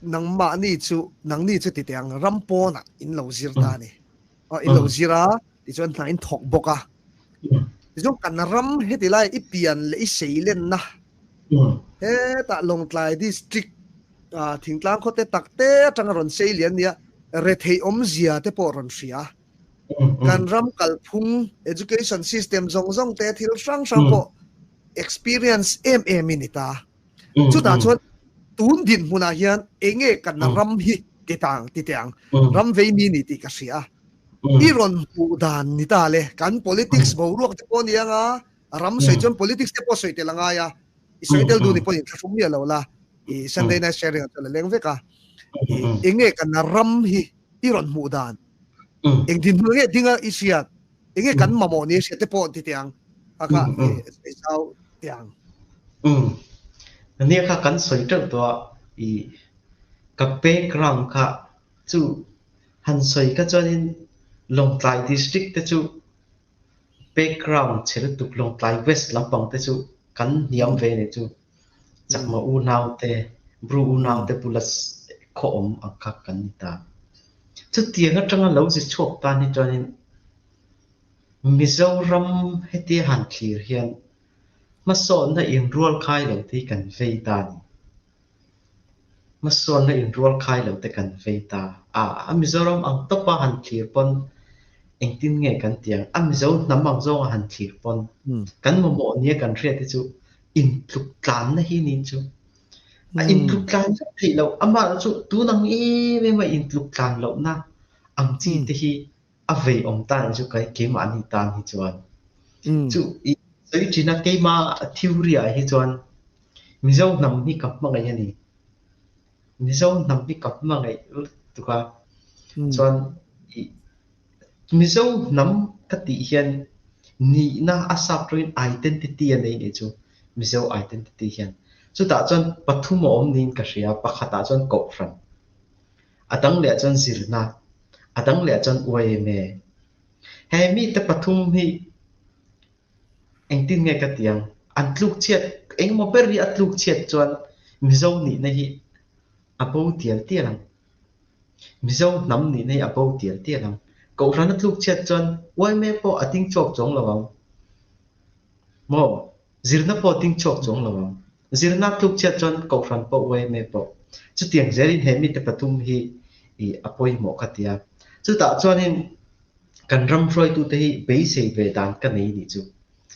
Nangmahni chu nangni chu ti teh ang ram pawnah in lo zir ta a ni. In lo zir a, tichuan hna in thawk bawk a. Tichuan kan ram heti lai i pian leh i seilenna hetah Lawngtlai District thingtlang khawte tak te atanga rawn sei lian nia retheih awmzia te pawh rawn hria. Kan ram kalphung education system zawng zawng te thil hrang hrang pawh experience em em in i ta. Chutah chuan tun dinhmunah hian eng nge kan ram hi ti tang ti teh ang ram vei mi ni tih ka hria. I rawn hmuh dan ni ta le kan politics boruak te pawh a ni ang a, ram sawi chuan politics te pawh sawi tel a ngai a, i sawi tel duh ni pawhin thlahrung miah lo la, i Sunday night sharing ah chuan a leng vek a. Eng nge kan ram hi i rawn hmuh dan eng dinhmun nge dinga i hriat eng nge kan mamawh ni hriat te pawh ti teh ang kha kha sawi zau teh ang. Umm nia kha kan sawi teuh tawh a i ka background kha chu han sawi kha chuanin Lawngtlai district te chu background chhe lutuk Lawngtlai west lampang te chu kan hniam ve ni chu Chakma unau te Bru unau te bula khaw awm ang kha kan ni ta. Chutiang atanga lo zi chhuak tan hi chuanin Mizoram hetia han thlir hian hmasawnna inrual khai lo te hi kan vei ta a ni. Hmasawnna inrual khai lo te kan vei ta a. A Mizoram ang tawpa han thlir pawn engtin nge kan ti ang? A Mizo hnam ang zawnga han thlir pawn kan mamawh nia kan hriat hi chu intluk tlanna hi niin chu. A intluk tlan vek theih loh, amah chu tun ang em em a intluk tlan lohna ang chi te hi a vei awm tan chu kai keimahni tan hi chuan. Chu i sawi thin a keima theory ah hi chuan Mizo hnam hi ka hmangaih a ni. Mizo hnam hi ka hmangaih lutuk a, chuan i Mizo hnam ka tih hian nihna a sap tawngin identity a nei nih chu Mizo identity hian. Chutah chuan pathum a awm niin ka hria, pakhatah chuan Kohhran, a dang leh ah chuan zirna, a dang leh ah chuan YMA. He mite pathum hi Engtin nge ka ti ang? An tluk chhiat, engemaw ber hi a tluk chhiat chuan Mizo nihna hi a bo tial tial ang. Mizo hnam nihna hi a bo tial tial ang. Kohhran a tluk chhiat chuan uaime pawh a ding chhuak chuang lo ang. Maw? Zirna pawh a ding chhuak chuang lo ang. Zirna a tluk chhiat chuan Kohhran pawh uaime pawh. Chutiang zelin he mite pathum hi a pawimawh ka ti a. Chutah chuanin Kan ram hruaitute hi beisei ve dan ka nei nih chu.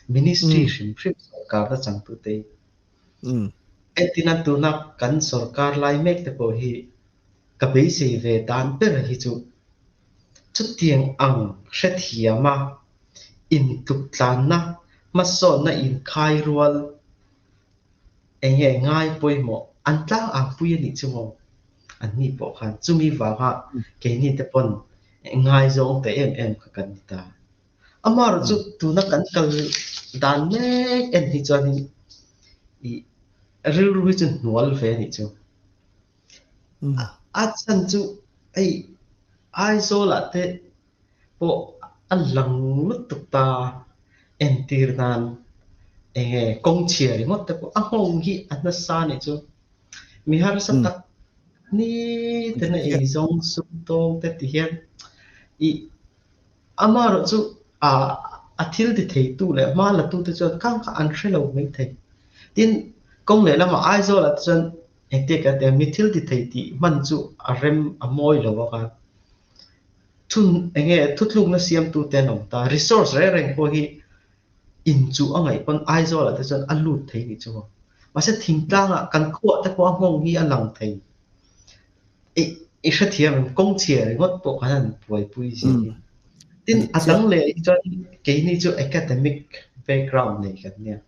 Ministry hrim hrim sorkarna changtute hi. Entina tuna kan sorkar lai mek te pawh hi ka beisei ve dan ber hi chu chutiang ang hrethiama intluk tlanna hmasawnna inkhai rual Eng nge ngai pawimawh an tlang ang pui a nih chu maw? An ni pawh khan chumi vanga keini te pawn ngaizawng ta em em kha kan ni ta. Amaherawh chu tuna kan kal dan mek en hi chuanin ih rilru hi chu hnual ve a nih chu. A chhan chu hei Aizawlah te pawh a lang lutuk ta entir nan eng nge kawng chhia ringawt te pawh a nghawng hi a nasa a nih chu. Mi harsa tak ni ten a eizawng sum tawng te ti hian ih amaherawh chu ah a thil ti thei tu leh hma la tu te chuan kang kha an hre lo mai thei. Tin, kawng leh lamah Aizawl ah te chuan engtia ka tia mi thil ti thei tih hman chu a rem a mawi lo a khan. Thun eng nge thutlukna siamtute an awm ta. Resource reng reng pawh hi inchuh a ngaih pawn Aizawl ah te chuan a lut thei nih chu maw. Mahse thingtlangah kan khuah te pawh a nghawng hi a lang thei. I i hrethiam em kawng chhia ringawt pawh khan an buaipui zia hi. Tin a dang leh hi chuan keini chu academic background nei kan nia.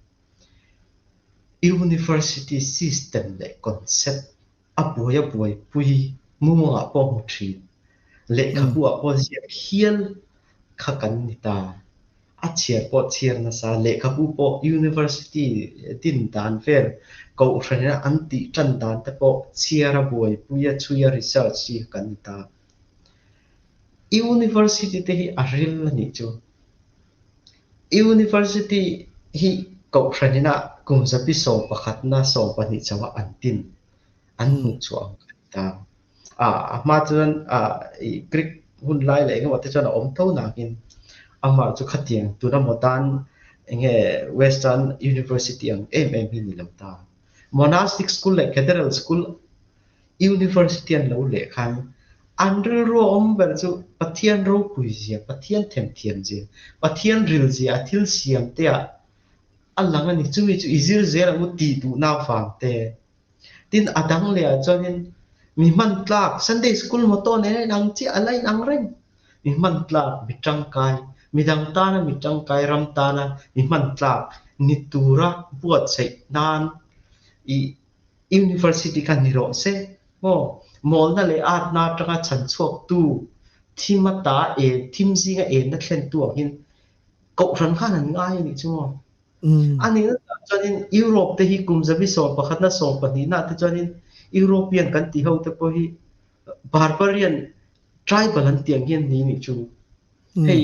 University system leh concept A buai a buaipui mumangah pawh hmu thin. Lehkhabu ah pawh ziak hial kha kan ni ta. A chhiar pawh chhiar nasa. Lehkhabu pawh University din dan vel Kohhran ina an tih tan dan te pawh chhiar a buaipui a chhui a research hi kan ni ta. University te hi a ril a nih chu. University hi Kohhran ina kum zapi 11na 12 chauh a an tin an hmuh chhuah ang kha a ni ta. ta. A a hma chuan a i Greek hun lai leh engemaw te chuan a awm tho nakin amah chu khatiang tuna modern enge western university ang em em hi ni lo ta. Monastic school leh cathedral school university an lo leh khan an rilru a awm ber chu Pathian ropui zia, Pathian themthiam zia, Pathian ril zia a thil siam te ah a lang a ni. Chumi chu i zir zel ang u tih duhna avang te. Tin, a dang leh ah chuanin mi hman tlak Sunday school motto nen a inang chiah, a la inang reng. Mi hman tlak, mi tangkai, mi dang tana mi tangkai, ram tana mi hman tlak ni tura buatsaih nan i University kha ni rawh se maw? Mawlna leh atna atanga chhan chhuaktu thim ata e thim zinga enna thlentu angin kohhran khan an ngai a nih chu maw? A nihna tak chuanin Europe te hi kum zabi 11 na 12 na te chuanin European kan tih ho te pawh hi barbarian tribal an tih ang hian ni nih chu. Hei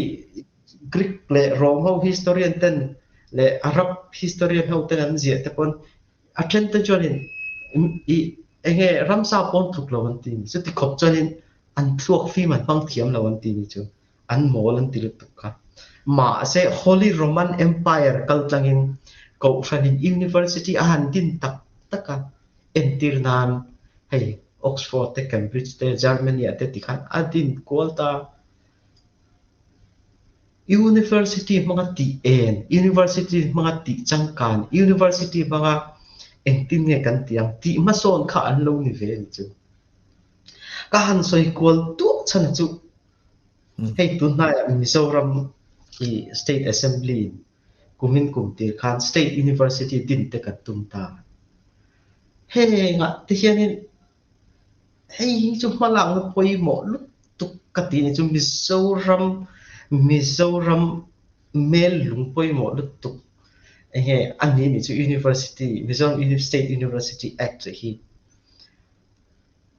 Greek leh Rome ho historian ten leh Arab historian ho ten an ziah te pawn A then te chuanin i enge ramsa pawn tluk lo an ti ni. Chuti khawp chuanin an thluak fim an hmang thiam lo an ti ni chu. An mawl an ti lutuk kha. Mahse Holy Roman Empire kal tlangin Kohhranin University a han din tak tak a, entir nan hei Oxford te Cambridge te Germany ah te tikhan a din kual ta. University hmanga tih en, University hmanga tih changkan, University hmanga engtin nge kan tih ang tih hmasawn kha an lo ni ve a ni chu. Ka han sawi kual tuah chhan a chu hei tunhnaiah Mizoram hi State Assembly in kumin kum tir khan State University din te kan tum ta. Hengah te hianin Hei hi chu hmalakna pawimawh lutuk ka tih ni chu Mizoram Mizoram mel lung pawimawh lutuk enge a ni nih chu University Mizoram State University Act hi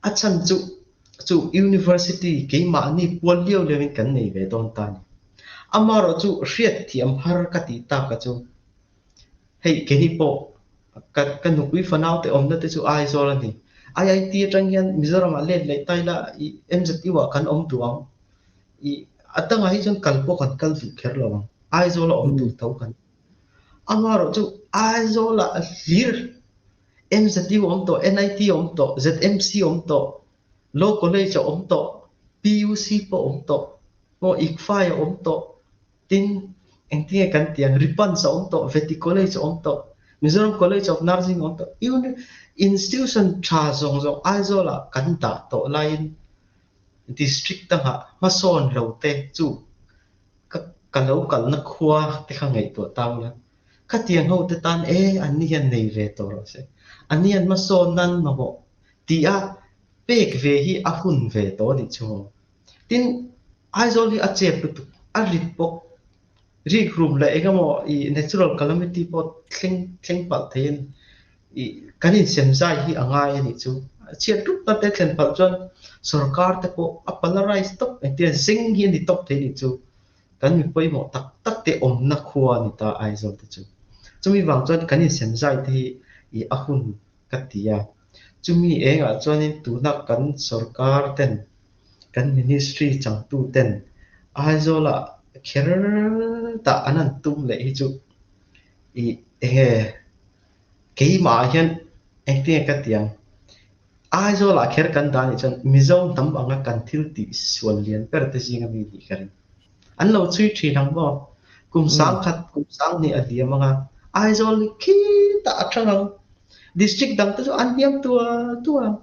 a chhan chu chu University keimahni pual liau liau in kan nei ve dawn ta a ni. Amaherawhchu hriatthiam har ka tih tak a chu. Hei keini pawh ka ka nupui fanau te awmna te chu Aizawl a ni. IIT atang hian Mizoram ah let leh ta ila ih MZU ah kan awm duh ang. Ih a dangah hi chuan kal pawh kan kal duh kher lo ang. Aizawl a awm duh tho kan. Amaherawh chu Aizawl ah hlir MZU a awm tawh, NIT a awm tawh, ZMC a awm tawh, Law College a awm tawh, PUC pawh a awm tawh, maw ICFAI a awm tawh. Tin, engtinge kan tih ang, Ripans a awm tawh, Vety College a awm tawh, Mizoram College of Nursing a awm tawh, uni institution tha zawng zawng Aizawlah kan dah tawh laiin district dangah hmasawn lo te chu ka ka lo kalna khua te kha ngaihtuah ta ula, khatiang ho te tan e an ni hian nei ve tawh rawh se, an ni hian hmasawn nan mamawh tih a pek ve hi a hun ve tawh a nih chu maw. Tin, Aizawl hi a chep lutuk, a rit bawk. Rik rum leh eng emaw i natural calamity pawh thleng thleng palh thei a ni. I kan insem zai hi a ngai a nih chu. Chhiat rup na te thlen palh chuan sorkar te pawh a polarize tawp engtin zeng hi a ni tawp thei a nih chu. Kan mi pawimawh tak tak te awmna khua a ni ta Aizawl te chu. Chumi vang chuan kan insem zai te hi i a hun ka ti a. Chumi engah chuanin tuna kan sorkar ten kan ministry changtu ten Aizawlah kher dah an han tum leh hi chu ih enge keimah ah hian engtinge ka ti ang Aizawlah kher kan dah anih chuan Mizo hnam anga kan thil tih sual lian ber te zinga mi nih ka ring. An lo chhui thin ang maw? Kum sang khat kum sang hnih a hliam anga Aizawl hi khitah a thang ang. District dang te chu an hniam tual tual ang.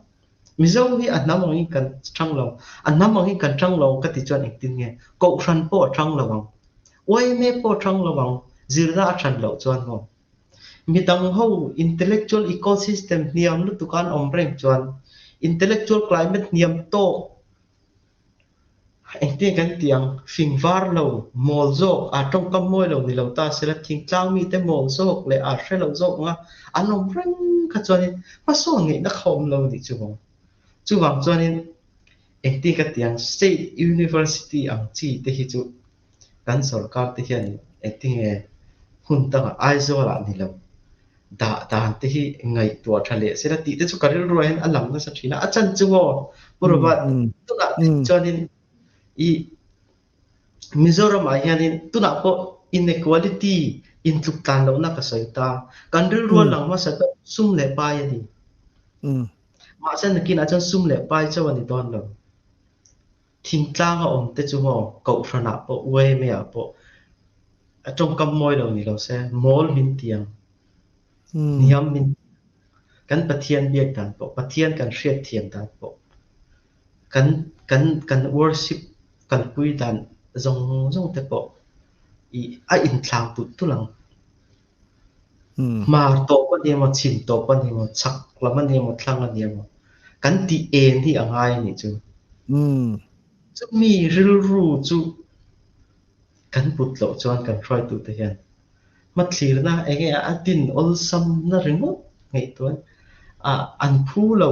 Mizo hi a hnam angin kan thang lo. A hnam angin kan thang lo ka ti chuan engtin nge? Kohhran pawh a thang lo ang. YMA pawh a thang lo ang. Zirna a than loh chuan maw? Midang ho intellectual ecosystem hniam lutuk a an awm reng chuan intellectual climate hniam tawk Engtin kan tih ang? Fing var lo, mawl zawk, aa tawngkam mawi lo ni lo ta sela thingtlang mite mawl zawk leh aa hre lo zawk anga an awm reng kha chuanin hmasawn ngeihna kha awm lo nih chu maw? Chuvang chuanin engtin ka tih ang? State University ang chi te hi chu kan sorkar te hian engtinge hmun dangah Aizawl ah ni lo. Dah dan te hi ngaihtuah tha leh sela tih te chu ka rilruah hian a lang nasa thin a. A chan chu maw Pu Robert tunah te chuanin i Mizoram ah hianin tunah pawh inequality intluk tlan lohna ka sawi ta. Kan rilru a lang hmasa ber sum leh pai a ni. Mahse nakinah chuan sum leh pai chauh a ni dawn lo. Thingtlanga awm te chu maw Kohhranah pawh YMA ah pawh a tawngkam mawi lo ni lo se mawl min ti ang, hniam min ti ang. Kan Pathian biak dan pawh, Pathian kan hriat thiam dan pawh, kan kan kan worship kalpui dan zawng zawng te pawh i a inthlau tulh tulh ang. Hmar tawp a ni emaw, chhim tawp a ni emaw, chhak lam a ni emaw, thlang a ni emaw, kan tih en hi a ngai a nih chu. Chumi rilru chu kan put loh chuan kan hruaitute hian hmathlirna eng nge a din awlsamna ringawt ngaihtuah an phu lo,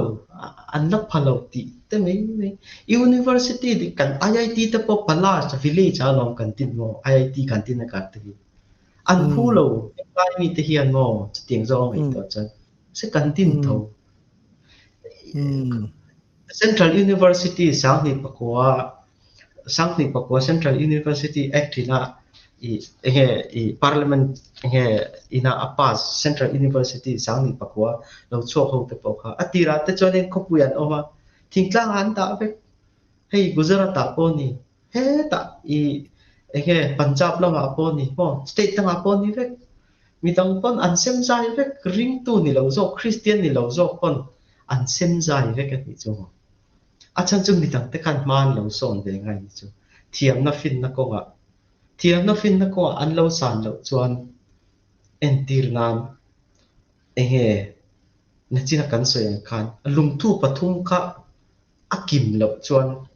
an la pha lo tih te mai mai. University dik kan IIT te pawh Palash village ah alawm kan tin maw, IIT kan tin a kar te hi. An phu lo, hetlai mite hian maw chutiang zawng a ngaihtuah chuan se kan din tho. Central University 2009, 2009 Central University Act ina i enge i Parliament enge ina a pass Central University 2009 lo chhuak ho te pawh kha a tirah te chuanin khawpui an awm a, thingtlang ah an dah vek. Hei Gujarat ah pawh ni. Hetah i enge Punjab lamah pawh ni maw, state dangah pawh ni vek, midang pawn an sem zai vek, ringtu ni lo zawk, Kristian ni lo zawk pawn an sem zai vek a nih chu maw. A chhan chu midang te khan hma an lo sawn ve ngai ni chu. Thiamna finna kawngah, thiamna finna kawngah an lo san loh chuan entir nan enge nachina kan sawi ang khan lungthu pathum kha A kim loh chuan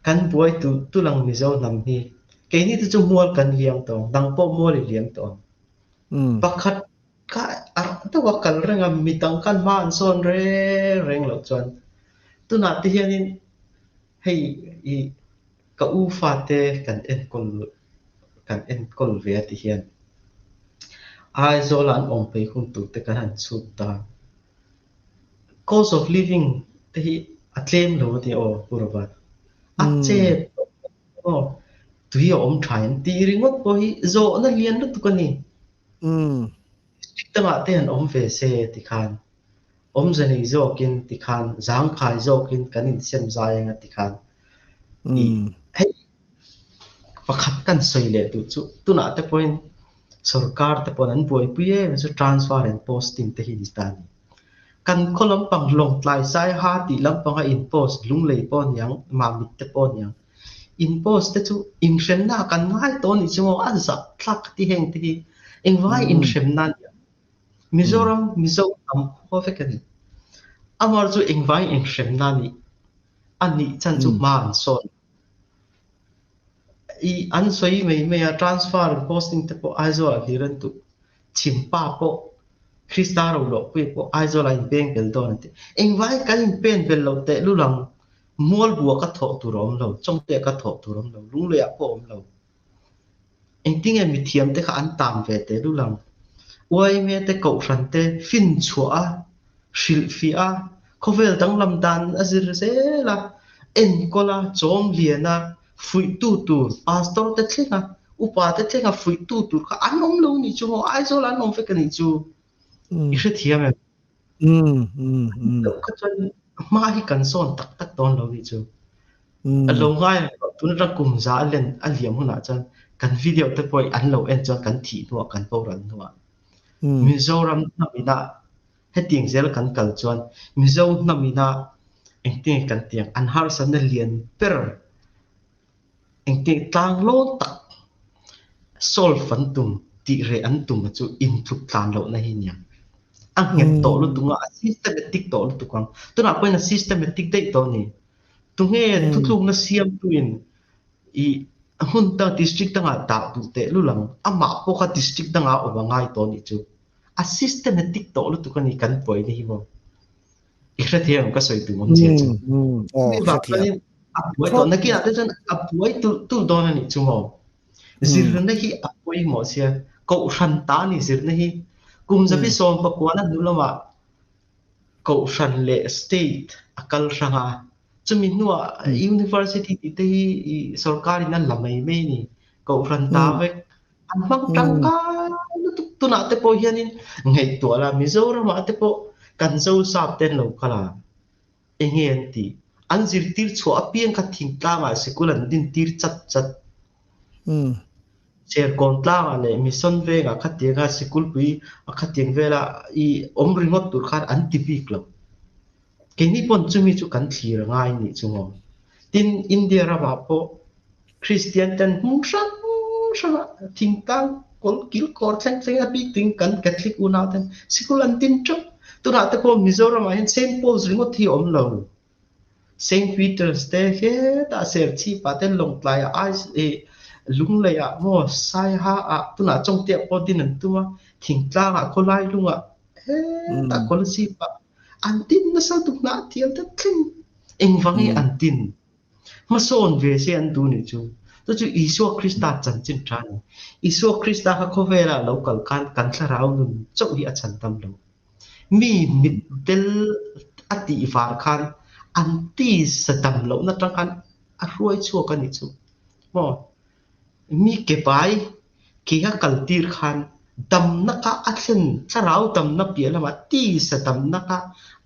kan buai tulh tulh ang Mizo hnam hi. Keini te chu mual kan liam tawh ang, dang pawh mual i liam tawh ang. Pakhat kha arh deuh a kal reng a, mi dang khan hma an sawn reng reng loh chuan tunah te hianin hei i ka u fate kan enkawl kan enkawl ve a ti hian Aizawla an awm phei hun tur te kan han chhut ta. Cost of living te hi a tlem lo a ti aw Pu Robert. A chep aw tui a awm tha em tih ringawt pawh hi zawhna lian lutuk a ni. District dangah te han awm ve se tikhan awmze nei zawkin tikhan zangkhai zawkin kan insem zai anga tikhan i hei Pakhat kan sawi leh duh chu tunah te pawhin sorkar te pawhin an buaipui em chu transfer and posting te hi ni ta a ni. Kan khaw lampang Lawngtlai Saiha tih lampanga in post Lunglei pawh a niang, Mamit te pawh a niang. In post te chu inhremna kan ngai tawh a nih chu maw a zah thlak ka ti heng te hi engvai inhremna a nia. Mizoram Mizo hnam khua vek a ni. Amar chu engvai inhremna a nih a nih chan chu hma an sawn. I an sawi mai mai a, transfer and posting te pawh Aizawl ah hlir an duh. Chhimpa pawh Krista Roluahpuia pawh Aizawl ah in peng bel dawn an ti. Engvai kan in pen bel loh teh lul ang, Mualbua ka thawh tur a awm lo, Chawngte ka thawh tur a awm lo, Lunglei ah pawh a awm lo. Engtinge mithiam te kha an tan ve teh lul ang. Uaime te kohhran te finchhuah a, hrilhfiah a, khawvel danglam dan a zir zel a, enkawl a, chawm lian a, fuihtu tur pastor te thleng a, upa te thleng a fuihtu tur kha an awm lo nih chu maw, Aizawl ah an awm vek a nih chu. I hrethiam em? Loh kha chuan hma hi kan sawn tak tak dawn lo nih chu. A lo ngai ang tawh tun atang kum za a len a liam hunah chuan kan video te pawh an lo en chuan kan thih hnuah kan boral hnuah Mizoram hnam ina hetiang zel kan kal chuan Mizo hnam ina engtinge kan tiang an harsatna lian ber Engtin tlanglawn tak solve an tum tih reh an tum a chu intluk tlan lohna hi nia. A nghet tawh lutuk a, a systematic tawh lutuk ang. Tunah pawhin a systematic daih tawh a ni. Tunge thutlukna siamtuin i hmun dang district dangah dah duh tehlul ang, amah pawh kha district dangah a awm a ngai tawh a nih chu. A systematic tawh lutuk a ni kan buaina hi maw. I hrethiam ka sawi tum awm zia chu. Aw, hrethiam. A buai tawh nakinah te chuan a buai tulh tulh dawn a nih chu maw. Zirna hi a pawimawh sia. Kohhran ta ni zirna hi. Kum zabi 19 na hnu lamah kohhran leh state a kal hrang a, chumi hnuah university tih te hi sorkarin a la mai mai a ni. Kohhran ta vek an hmang tangkai lutuk tunah te pawh hianin ngaihtuah la Mizoramah te pawh kan Zosap te an lo kal a, enge an tih? An zirtir chhuah apiang kha thingtlangah sikul an dintir chat chat. Serkawn tlangah leh Mission vengah khatianga sikulpui a khatiang vela i awm ringawt tur khan an ti bik lo. Keini pawn chumi chu kan thlir a ngai nih chu maw. Tin, India ramah pawh Kristian ten hmun hrang hrangah thingtlang kawl kilkawr thleng thleng a bik ding kan Catholic unau ten sikul an tin teuh. Tunah te pawh Mizoramah hian Saint Paul's ringawt hi a awm lo. Saint Peter's te hetah Serchhip ah te Lawngtlai ah Ais ih Lunglei ah maw Saiha ah tunah Chawngte ah pawh din an tum a, Thingtlang ah Khawlailung ah hetah Kolasib ah an tin nasa tuk hna a thial te thleng engvang hi an tin. Hmasawn ve se an duh nih chu. Chu chu Isua Krista chanchin tha a ni. Isua Krista kha khawvel ah lo kal khan kan thlarau nun chauh hi a chhan tam lo. Mi mitdel a tih var khan an tisa dam lohna tang khan a hruai chhuak a nih chu maw? Mi ke bai ke a kal tir khan damna kha a thlen, thlarau damna piah lamah tisa damna kha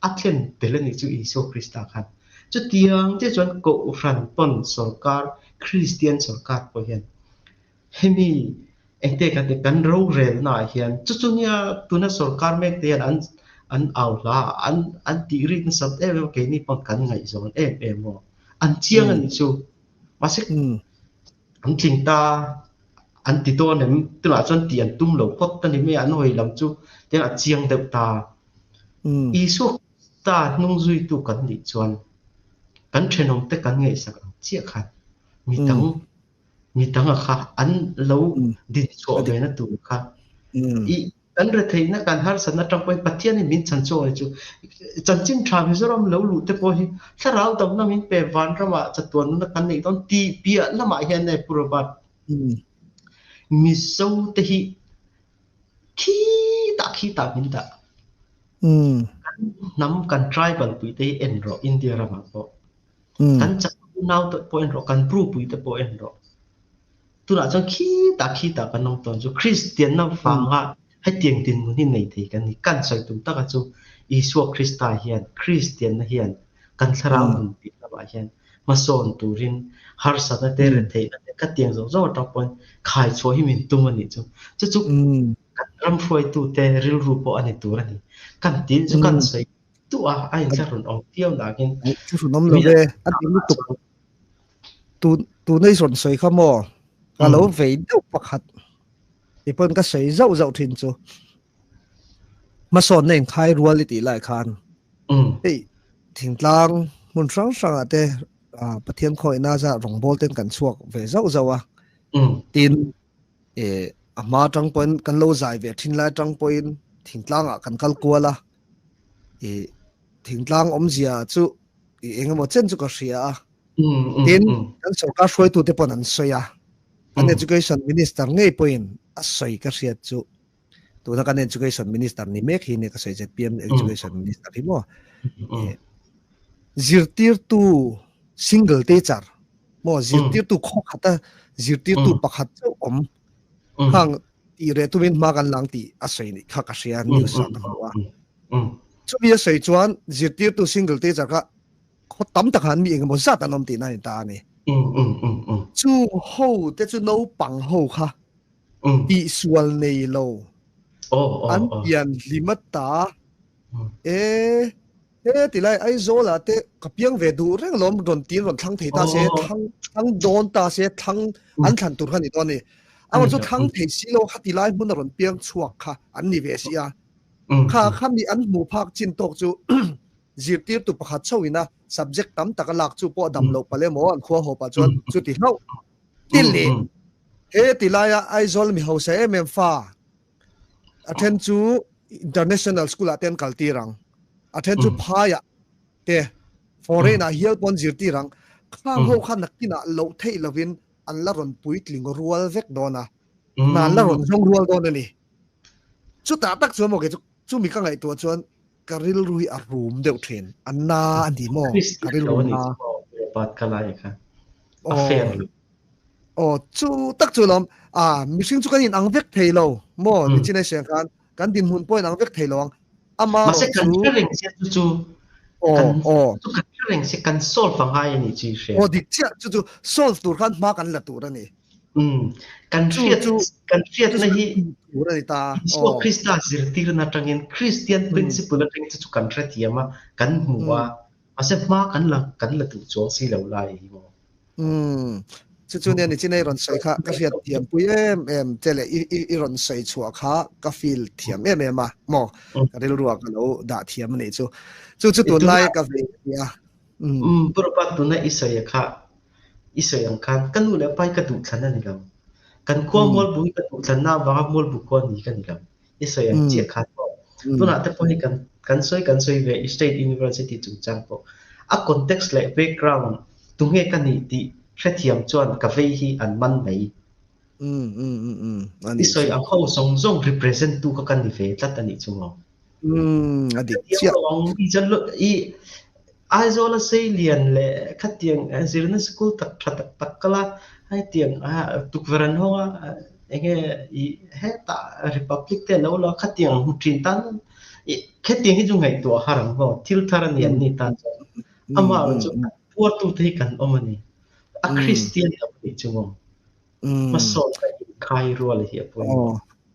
a thlen tel a nih chu Isua Krista khan. Chutiang chiah chuan Kohhran pawn sorkar, Kristian sorkar pawh hian Hemi engte kan ti kan rorelna ah hian chu chu nia tuna sorkar mek te hian an an au hla a an an tih rik nasat em em a keini pawh kan ngaihzawn em em maw an chiang a nih chu mahse an tling ta an ti dawn em tunah chuan tih an tum lo phawt a ni mai a an hawi lam chu tiang a chiang deuh ta Isua Krista hnung zuitu kan nih chuan kan thenawm te kan ngaihsak ang chiah khan mi dang Mi danga kha an lo din chhuah ve na tur kha i kan retheihna kan harsatna atang pawhin Pathianin min chhan chhuak ni chu chanchin tha Mizoram lo luh te pawh hi thlarau damna min pe vanramah chatuan nuna kan neih dawn tih piah lamah hian e Pu Robert Mizo te hi khi tah khi tah min dah kan hnam kan tribal pui te hi en rawh India ramah pawh Kan chak unau te pawh en rawh, kan bru pui te pawh en rawh. Tunah chuan khitah khitah kan awm tawn chu Kristianna vanga hetiang dinhmun hi nei thei kan ni. Kan sawi tum taka chu Isua Krista hian Kristianna hian kan thlarau nun piah lamah hian hmasawn turin harsatna te retheihna te khatiang zawng zawng atang pawhin khai chhuah hi min tum a nih chu. Chu chu kan ram hruaitute rilru pawh a ni tur a ni. Kan tin chu kan sawi Tu a a inthlahrun awm viau nakin Inthlahrun awm lo ve a ti lutuk tu tu nei rawn sawi kha maw ka lo vei deuh pakhat ti pawn ka sawi zauh zauh thin chu hmasawnna inkhai rual i tih lai khan hei thingtlang hmun hrang hrangah te Pathian khawihna zah rawngbawl ten kan chhuak ve zauh zauh a tin a hma atang pawhin kan lo zai ve thin lai atang pawhin thingtlangah kan kal kual a I thingtlang awmzia chu i engemaw chen chu ka hria a. Tin, kan sorkar hruaitute pawn an sawi a. Kan education minister ngei pawhin a sawi ka hriat chu tuna kan education minister ni mek hi nia ka sawi ZPM education minister hi maw. Zirtirtu single teacher maw zirtirtu khaw khata zirtirtu pakhat chauh awm khang tih reh tumin hma kan lang tih a sawi nih kha ka hria news ah ka hmu a. Chumi a sawi chuan zirtirtu single teacher kha khaw tam tak han mi engemaw zat an awm tihna a ni ta a ni. Chu ho te chu naupang ho kha tihsual nei lo an pian hlim ata e He ti lai Aizawl ah te ka piang ve duh reng alawm rawn tiin rawn thlang thei ta se thlang thlang dawn ta se thlang an thlan tur kha ni dawn a ni. Amah chu thlang thei si lo kha ti lai hmun a rawn piang chhuak kha an ni ve si a. Kha kha mi an hmuh phak chin tawk chu zirtirtu pakhat chauh ina subject tam tak a lak chu pawh a dam loh palh emaw an khua haw pah chuan chuti hlauh ti leh he ti laia Aizawl mi hausa em em fa A then chu international school ah te an kal tir ang. A then chu phai ah te foreign ah hial pawh an zir tir ang. Khang ho kha nakinah loh theih lovin an la rawn puitling rual vek dawn a. Hna an la rawn zawng rual dawn a ni. Chutah tak chuan maw kei chu chumi ka ngaihtuah chuan ka rilru hi a rum deuh thin. A na a ni maw? Ka rilru na. Pat ka lai kha. A fair lo. Aw chu tak chu lawm. A mihring chu kan in ang vek thei lo maw? Nichin ai siang khan kan dinhmun pawh in ang vek thei lo ang. Ama Mahse kan hre reng sia chu chu aw aw chu kan hre reng sia kan solve a ngai a ni chu i hria. Aw dik chiah chu chu solve tur khan hma kan la tur a ni. Um kan hriat kan hriatna hi tur a ni ta. Isua Krista zirtirna atangin Christian principle atangin chu chu kan hrethiam a kan hmu a mahse hma kan la kan la duh chuang si lo lai hi maw. Um chu chu nia nichin i rawn sawi kha ka hriat thiam pui em em che leh i i rawn sawi chhuah kha ka feel thiam em em a maw ka rilru ah ka lo dah thiam a nih chu. Chu chu tunlai ka vei a nia. Um Prabhupada tuna i sawi kha i sawi ang khan ka nu leh pa hi ka duh thlan a ni lo. Kan khua mualbu hi ka duh thlanna avanga mualbu khua ni ka ni lo. I sawi ang chiah khan pawh tunah te pawh hi kan kan sawi kan sawi ve State University chungchang pawh a context leh background tunge ka nih tih hrethiam chuan ka vei hi an man mai. I sawi ang ho zawng zawng represent tu kha ka ni ve tlat a nih chu maw. A dik chiah. I Aizawl a sei lian leh khatiang zirna school tak tha tak tak kal a, hetiang tukverh an hawng a, enge i hetah Republic te alo la khatiang hmu thin tan khetiang hi chu ngaihtuah har ang maw, thil thar a ni an ni tan chuan amah erawh chu puartu te hi kan awm a ni, a Kristian lo a nih chu maw, hmasawn a inkhai rual hi a pawimawh.